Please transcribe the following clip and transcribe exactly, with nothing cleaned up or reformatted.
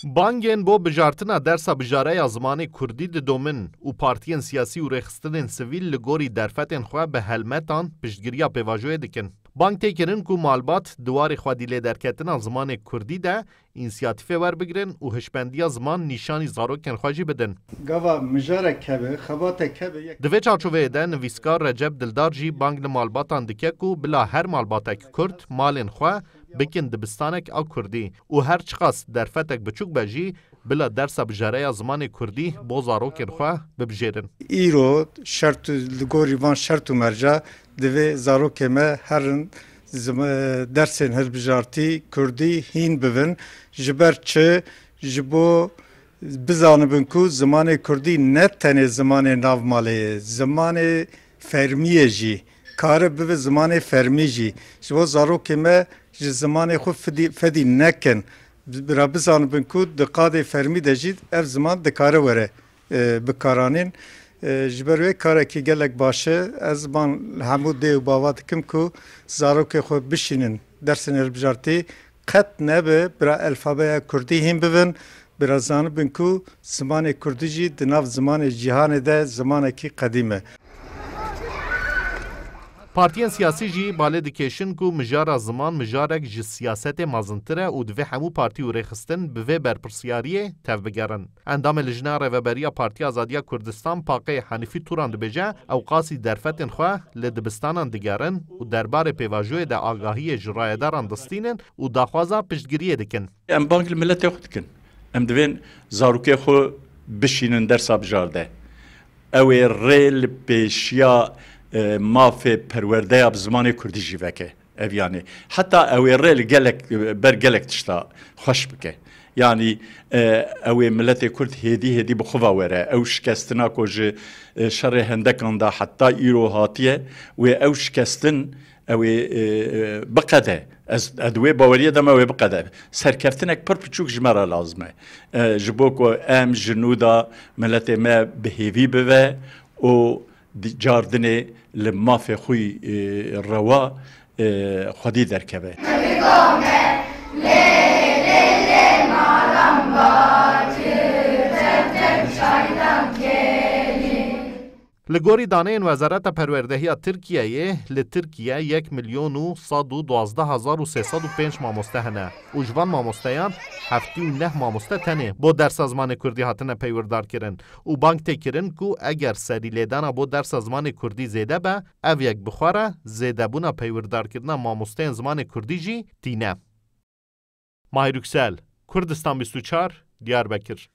Bangên bo bijartina dersa bijareya zimanê kurdî didomin û partiyên siyasî û rêxistinên sivîl li gorî derfetên xwe bi helmetan piştgiriya pêvajoyê dikin. Bang tê kirin ku malbat di warê xwedî lêderketina zimanê kurdî de însiyatîfê werbigirin û hişmendiya ziman nîşanî zarokên xwe jî bidin. Gava mijarek hebe, xebatek hebe, yek Di vê çarçoveyê de nivîskar Recep Dildar jî bang li malbatan dike ku bila her malbatek kurd malên xwe bikin dibistanek a kurdî û her çiqas derfetek biçûk be jî bila dersa bijareya zimanê kurdî bo zarokên xwe bibijêrin. Îro şert û li gorî van şert û merca divê zarokê me herin zim-, dersên hilbijartî kurdî hîn bibin. Ji ber çi? Ji bo bizanibin ku zimanê kurdî ne tenê zimanê nav malê ye, zimanê fermî ye jî. Kare bibe zimanê fermî jî. Ji bo zarokê me ji zimanê xwe fidî-, fedî nekin. Bira bizanibin ku di qadê fermî de jî ev ziman dikare were, e, bikaranîn. E, ji ber wê karekî gelek baş e. Ez van hemû dê û bava dikim ku zarokê xwe bişînin dersên hilbijartî qet nebe bira elfabeya kurdî hîn bibin, bira zanibin ku zimanê kurdî jî di nav zimanê cîhanê de zimanekî qedîm e. Partiyên siyasî jî balê dikêşin ku mijara ziman mijarek ji siyasetê mezintir e û divê hemû partî û rêxistin bi vê berpirsiyariyê tevbigerin. Endamê Lijneya Rêveberiya Partiya Azadiya Kurdistan, paqê, Hanîfî Turan dibêje, ewqasî derfetên xwe li dibistanan digerin û derbarê pêvajoyê de agahiyê ji rayedaran distînin û daxwaza piştgiriyê dikin. Em bang li miletê xwe dikin. Em divên zarokê xwe bişînin dersa bijarde. Ew ê rê li pêşiya, e, mafê perwerdeya bi zimanê kurdî jî veke. Ev, yanî, heta ew ê rê li gelek, ber gelek tişta xweş bike. Yanî, e, ew ê miletê kurd hêdî hêdî bi xwe ve were. Ew şikestina ku ji, e, şerê hendekan de heta îro hatiye, wê ew şikestin, ew ê, e, e, biqede. Ez, ez di wê baweriyê de me wê biqede. Serkeftinek pir piçûk ji me re lazim e. E, ji bo ku em ji nû de miletê me bi hêvî bive û di-, cardinê li mafê xwe, e, rewa, e, xwedî derkeve. Li gorî daneyên Wezareta Perwerdehiya Tirkiyeyê, li Tirkiye yek milyon û sed û duwazdeh hezar û sê sed û pênc mamoste hene û ji van mamosteyan heftê û neh mamoste tenê bo dersa zimanê kurdî hatine peywirdarkirin û bang tê kirin ku eger serîlêdana bo dersa zimanê kurdî zêde be, ev yek bi xwe re zêdebûna peywirdarkirina mamosteyên zimanê kurdî jî tîne. Mahir Yüksel, Kurdistan bîst û çar, Diyarbekir.